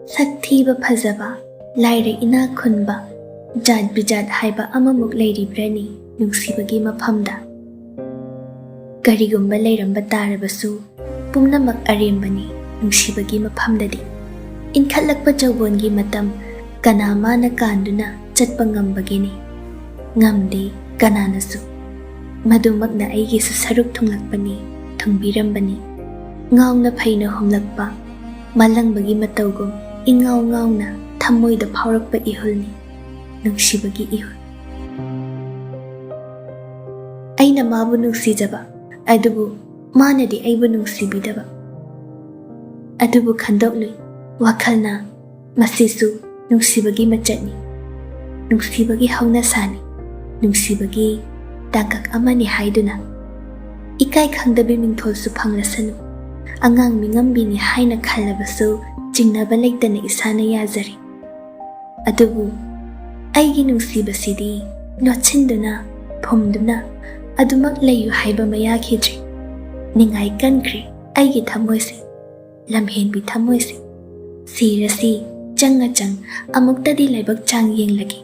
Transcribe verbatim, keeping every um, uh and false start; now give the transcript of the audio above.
ꯁꯛ ꯊꯤꯕ ꯐꯖꯕ, ꯂꯥꯏꯔ ꯏꯅꯥꯛ ꯈꯨꯟꯕ, ꯖꯥꯠ ꯕꯤꯖꯥꯠ ꯍꯥꯏꯕ ꯑꯃꯃꯨꯛ ꯂꯩꯔꯤꯕ꯭ꯔꯅꯤ ꯅꯨꯡꯁꯤꯕꯒꯤ ꯃꯐꯝꯗ? ꯀꯔꯤꯒꯨꯝꯕ ꯂꯩꯔꯝꯕ ꯇꯥꯔꯕꯁꯨ, ꯄꯨꯝꯅꯃꯛ ꯑꯔꯦꯝꯕꯅꯤ ꯅꯨꯡꯁꯤꯕꯒꯤ ꯃꯐꯝꯗꯗꯤ꯫ ꯏꯟꯈꯠꯂꯛꯄ ꯖꯧꯕꯣꯟꯒꯤ ꯃꯇꯝ ꯀꯅꯥ ꯃꯥꯅ ꯀꯥꯟꯗꯨꯅ ꯆꯠꯄ ꯉꯝꯕꯒꯦꯅꯦ? ꯉꯝꯗꯦ ꯀꯅꯥꯅꯁꯨ꯫ ꯃꯗꯨꯃꯛꯅ ꯑꯩꯒꯤꯁꯨ ꯁꯔꯨꯛ ꯊꯨꯡꯂꯛꯄꯅꯤ, ꯊꯨꯡꯕꯤꯔꯝꯕꯅꯤ꯫ ꯉꯥꯎꯅ ꯐꯩꯅ ꯍꯨꯝꯂꯛꯄ ꯃꯥꯂꯪꯕꯒꯤ ꯃꯇꯧꯒꯨꯝ ꯏꯉꯥꯎ ꯉꯥꯎꯅ ꯊꯃꯣꯏꯗ ꯐꯥꯎꯔꯛꯄ ꯏꯍꯨꯜꯅꯤ, ꯅꯨꯡꯁꯤꯕꯒꯤ ꯏꯍꯨꯜ꯫ ꯑꯩꯅ ꯃꯥꯕꯨ ꯅꯨꯡꯁꯤꯖꯕ, ꯑꯗꯨꯕꯨ ꯃꯥꯅꯗꯤ ꯑꯩꯕꯨ ꯅꯨꯡꯁꯤꯕꯤꯗꯕ꯫ ꯑꯗꯨꯕꯨ ꯈꯟꯗꯣꯛꯂꯨꯏ ꯋꯥꯈꯜꯅ, ꯃꯁꯤꯁꯨ ꯅꯨꯡꯁꯤꯕꯒꯤ ꯃꯆꯠꯅꯤ, ꯅꯨꯡꯁꯤꯕꯒꯤ ꯍꯧꯅꯁꯥꯅꯤ, ꯅꯨꯡꯁꯤꯕꯒꯤ ꯇꯥꯡꯀꯛ ꯑꯃꯅꯤ ꯍꯥꯏꯗꯨꯅ꯫ ꯏꯀꯥꯏ ꯈꯪꯗꯕꯤ ꯃꯤꯡꯊꯣꯜꯁꯨ ꯐꯪꯂꯁꯅꯨ, ꯑꯉꯥꯡ ꯃꯤꯉꯝꯕꯤꯅꯤ ꯍꯥꯏꯅ ꯈꯜꯂꯕꯁꯨ ꯆꯤꯡꯅꯕ ꯂꯩꯇꯅ ꯏꯁꯥꯅ ꯌꯥꯖꯔꯤ꯫ ꯑꯗꯨꯕꯨ ꯑꯩꯒꯤ ꯅꯨꯡꯁꯤꯕꯁꯤꯗꯤ ꯂꯣꯠꯁꯤꯟꯗꯨꯅ, ꯐꯨꯝꯗꯨꯅ ꯑꯗꯨꯃꯛ ꯂꯩꯌꯨ ꯍꯥꯏꯕ ꯃꯌꯥꯈꯤꯗ꯭ꯔꯤ꯫ ꯅꯤꯡꯉꯥꯏ ꯀꯟꯈ꯭ꯔꯦ ꯑꯩꯒꯤ ꯊꯃꯣꯏꯁꯦ, ꯂꯝꯍꯦꯟꯕꯤ ꯊꯃꯣꯏꯁꯦ꯫ ꯁꯤꯔꯁꯤ ꯆꯪꯉ ꯆꯪ ꯑꯃꯨꯛꯇꯗꯤ ꯂꯥꯏꯕꯛ ꯆꯥꯡ ꯌꯦꯡꯂꯒꯦ꯫